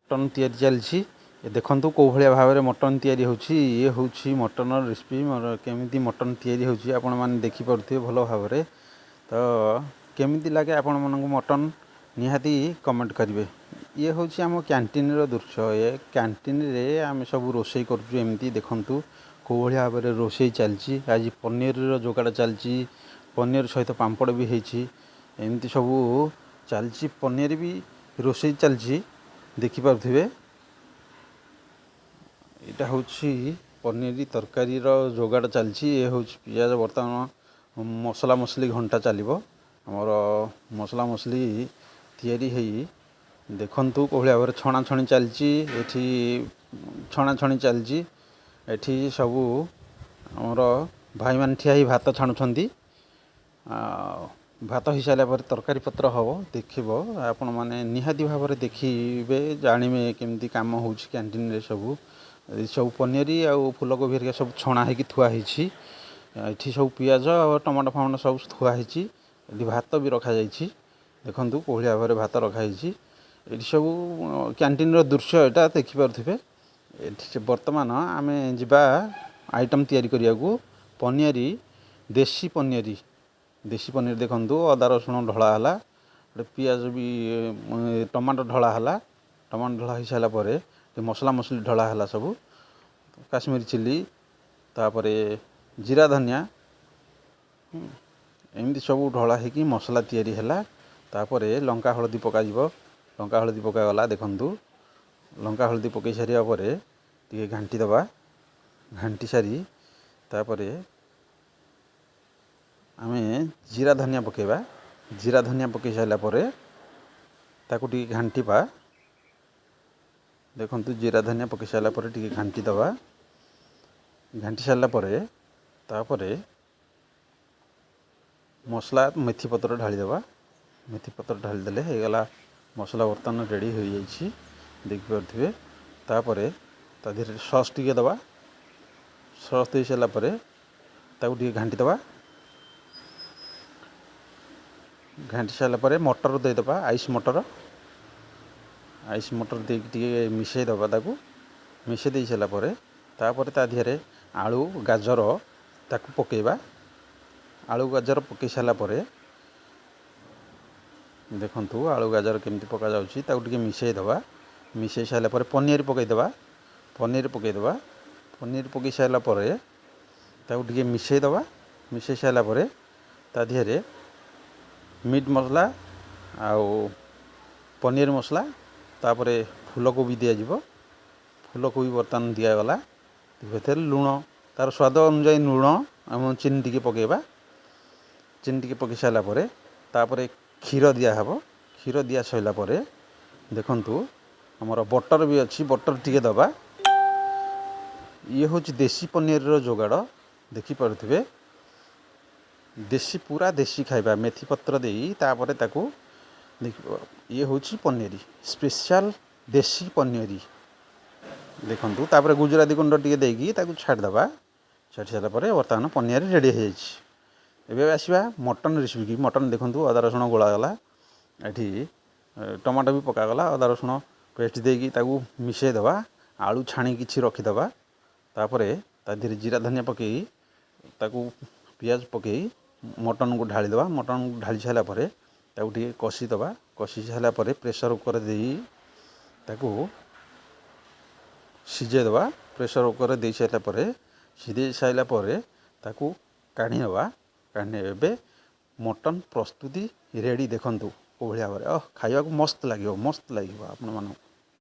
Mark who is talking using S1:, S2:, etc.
S1: Mutton ତିଆରି ଚାଲିଛି। ଏ ଦେଖନ୍ତୁ, କେଉଁ ଭଳିଆ ଭାବରେ ମଟନ୍ ତିଆରି ହେଉଛି। ଇଏ ହେଉଛି ମଟନ୍ର ରେସିପି। ମୋର କେମିତି ମଟନ୍ ତିଆରି ହେଉଛି, ଆପଣମାନେ ଦେଖିପାରୁଥିବେ ଭଲ ଭାବରେ। ତ କେମିତି ଲାଗେ ଆପଣମାନଙ୍କୁ ମଟନ୍, ନିହାତି କମେଣ୍ଟ କରିବେ। ଇଏ ହେଉଛି ଆମ କ୍ୟାଣ୍ଟିନ୍ର ଦୃଶ୍ୟ। ଏ କ୍ୟାଣ୍ଟିନ୍ରେ ଆମେ ସବୁ ରୋଷେଇ କରୁଛୁ ଏମିତି। ଦେଖନ୍ତୁ, କେଉଁ ଭଳିଆ ଭାବରେ ରୋଷେଇ ଚାଲିଛି। ଆଜି ପନିରର ଯୋଗାଡ଼ ଚାଲିଛି। ପନିର ସହିତ ପାମ୍ପଡ଼ ବି ହେଇଛି। ଏମିତି ସବୁ ଚାଲିଛି। ପନିର ବି ରୋଷେଇ ଚାଲିଛି, ଦେଖିପାରୁଥିବେ। ଏଇଟା ହେଉଛି ପନିର ତରକାରୀର ଯୋଗାଡ଼ ଚାଲିଛି। ଏ ହେଉଛି ପିଆଜ। ବର୍ତ୍ତମାନ ମସଲା ମସଲି ଘଣ୍ଟା ଚାଲିବ। ଆମର ମସଲା ମସଲି ତିଆରି ହେଇ, ଦେଖନ୍ତୁ କେଉଁ ଭଳିଆ ଭାବରେ ଛଣାଛଣି ଚାଲିଛି ଏଠି। ଛଣାଛଣି ଚାଲିଛି ଏଠି। ସବୁ ଆମର ଭାଇମାନେ ଠିଆ ହେଇ ଭାତ ଛାଣୁଛନ୍ତି। ଆଉ ଭାତ ହେଇସାରିଲା ପରେ ତରକାରୀ ପତ୍ର ହେବ। ଦେଖିବ, ଆପଣମାନେ ନିହାତି ଭାବରେ ଦେଖିବେ, ଜାଣିବେ କେମିତି କାମ ହେଉଛି କ୍ୟାଣ୍ଟିନରେ ସବୁ। ଏସବୁ ପନିର ଆଉ ଫୁଲକୋବି ହେରିକା ସବୁ ଛଣା ହେଇକି ଥୁଆ ହେଇଛି ଏଠି। ସବୁ ପିଆଜ ଆଉ ଟମାଟୋ ଫମାଟୋ ସବୁ ଥୁଆ ହେଇଛି ଏଠି। ଭାତ ବି ରଖାଯାଇଛି। ଦେଖନ୍ତୁ, କେଉଁ ଭଳିଆ ଭାବରେ ଭାତ ରଖାହେଇଛି ଏଠି ସବୁ। କ୍ୟାଣ୍ଟିନର ଦୃଶ୍ୟ ଏଇଟା, ଦେଖିପାରୁଥିବେ ଏଠି। ବର୍ତ୍ତମାନ ଆମେ ଯିବା ଆଇଟମ୍ ତିଆରି କରିବାକୁ, ପନିର, ଦେଶୀ ପନିର। ଦେଶୀ ପନିର ଦେଖନ୍ତୁ, ଅଦା ରସୁଣ ଢଳା ହେଲା, ଗୋଟେ ପିଆଜ ବି, ଟମାଟୋ ଢଳା ହେଲା। ଟମାଟୋ ଢଳା ହେଇସାରିଲା ପରେ ମସଲା ମସଲି ଢଳା ହେଲା ସବୁ, କାଶ୍ମୀର ଚିଲି, ତାପରେ ଜିରା, ଧନିଆ, ଏମିତି ସବୁ ଢଳା ହେଇକି ମସଲା ତିଆରି ହେଲା। ତାପରେ ଲଙ୍କା ହଳଦୀ ପକାଯିବ। ଲଙ୍କା ହଳଦୀ ପକାଗଲା। ଦେଖନ୍ତୁ, ଲଙ୍କା ହଳଦୀ ପକାଇ ସାରିବା ପରେ ଟିକେ ଘାଣ୍ଟି ଦେବା। ଘାଣ୍ଟି ସାରି ତାପରେ ଆମେ ଜିରା ଧନିଆ ପକାଇବା। ଜିରା ଧନିଆ ପକାଇ ସାରିଲା ପରେ ତାକୁ ଟିକେ ଘାଣ୍ଟିବା। ଦେଖନ୍ତୁ, ଜିରା ଧନିଆ ପକାଇ ସାରିଲା ପରେ ଟିକେ ଘାଣ୍ଟି ଦେବା। ଘାଣ୍ଟି ସାରିଲା ପରେ ତାପରେ ମସଲା, ମେଥି ପତ୍ର ଢାଳିଦେବା। ମେଥି ପତ୍ର ଢାଳିଦେଲେ ହେଇଗଲା। ମସଲା ବର୍ତ୍ତମାନ ରେଡ଼ି ହୋଇଯାଇଛି, ଦେଖିପାରୁଥିବେ। ତାପରେ ତା ଦେହରେ ସସ୍ ଟିକେ ଦେବା। ସସ୍ ଦେଇ ସାରିଲା ପରେ ତାକୁ ଟିକେ ଘାଣ୍ଟି ଦେବା। ଘାଣ୍ଟି ସାରିଲା ପରେ ମଟର ଦେଇଦେବା, ଆଇସ୍ ମଟର। ଆଇସ୍ ମଟର ଦେଇକି ଟିକେ ମିଶାଇ ଦେବା ତାକୁ। ମିଶାଇ ଦେଇ ସାରିଲା ପରେ ତାପରେ ତା ଦେହରେ ଆଳୁ, ଗାଜର ତାକୁ ପକାଇବା। ଆଳୁ ଗାଜର ପକାଇ ସାରିଲା ପରେ, ଦେଖନ୍ତୁ, ଆଳୁ ଗାଜର କେମିତି ପକାଯାଉଛି। ତାକୁ ଟିକେ ମିଶାଇ ଦେବା। ମିଶାଇ ସାରିଲା ପରେ ପନିର ପକାଇଦେବା। ପନିର ପକାଇଦେବା। ପନିର ପକାଇ ସାରିଲା ପରେ ତାକୁ ଟିକେ ମିଶାଇ ଦେବା। ମିଶାଇ ସାରିଲା ପରେ ତା ଦେହରେ ମିଟ୍ ମସଲା ଆଉ ପନିର ମସଲା, ତାପରେ ଫୁଲକୋବି ଦିଆଯିବ। ଫୁଲକୋବି ବର୍ତ୍ତମାନ ଦିଆଗଲା। ଏଥିରେ ଲୁଣ, ତା'ର ସ୍ୱାଦ ଅନୁଯାୟୀ ଲୁଣ ଏବଂ ଚିନି ଟିକେ ପକାଇବା। ଚିନି ଟିକେ ପକାଇ ସାରିଲା ପରେ ତାପରେ କ୍ଷୀର ଦିଆହେବ। କ୍ଷୀର ଦିଆ ସରିଲା ପରେ, ଦେଖନ୍ତୁ, ଆମର ବଟର୍ ବି ଅଛି, ବଟର୍ ଟିକେ ଦେବା। ଇଏ ହେଉଛି ଦେଶୀ ପନିରର ଯୋଗାଡ଼, ଦେଖିପାରୁଥିବେ। ଦେଶୀ, ପୁରା ଦେଶୀ ଖାଇବା। ମେଥି ପତ୍ର ଦେଇ ତାପରେ ତାକୁ ଦେଖିବ। ଇଏ ହେଉଛି ପନିର ସ୍ପେଶାଲ, ଦେଶୀ ପନିର। ଦେଖନ୍ତୁ, ତାପରେ ଗୁଜୁରାତି ଗୁଣ୍ଡ ଟିକେ ଦେଇକି ତାକୁ ଛାଡ଼ିଦେବା। ଛାଡ଼ି ସାରିଲା ପରେ ବର୍ତ୍ତମାନ ପନିର ରେଡ଼ି ହେଇଯାଇଛି। ଏବେ ଆସିବା ମଟନ୍ ରେସିପିକି। ମଟନ୍ ଦେଖନ୍ତୁ, ଅଦା ରସୁଣ ଗୋଳାଗଲା ଏଠି, ଟମାଟୋ ବି ପକାଗଲା। ଅଦା ରସୁଣ ପେଷ୍ଟ ଦେଇକି ତାକୁ ମିଶାଇ ଦେବା। ଆଳୁ ଛାଣି କିଛି ରଖିଦେବା। ତାପରେ ତା ଦେହରେ ଜିରା ଧନିଆ ପକାଇ, ତାକୁ ପିଆଜ ପକାଇ ମଟନ୍କୁ ଢାଳିଦେବା। ମଟନ୍କୁ ଢାଳି ସାରିଲା ପରେ ତାକୁ ଟିକେ କଷିଦେବା। କଷି ସାରିଲା ପରେ ପ୍ରେସର୍ କୁକର୍ ଦେଇ ତାକୁ ସିଝେଇ ଦେବା। ପ୍ରେସର୍ କୁକର୍ରେ ଦେଇ ସାରିଲା ପରେ, ସିଝେଇ ସାରିଲା ପରେ ତାକୁ କାଢ଼ି ନେବା। କାଢ଼ି ଏବେ ମଟନ୍ ପ୍ରସ୍ତୁତି ରେଡ଼ି। ଦେଖନ୍ତୁ କେଉଁ ଭଳିଆ ଭାବରେ ଖାଇବାକୁ ମସ୍ତ ଲାଗିବ, ମସ୍ତ ଲାଗିବ ଆପଣମାନଙ୍କୁ।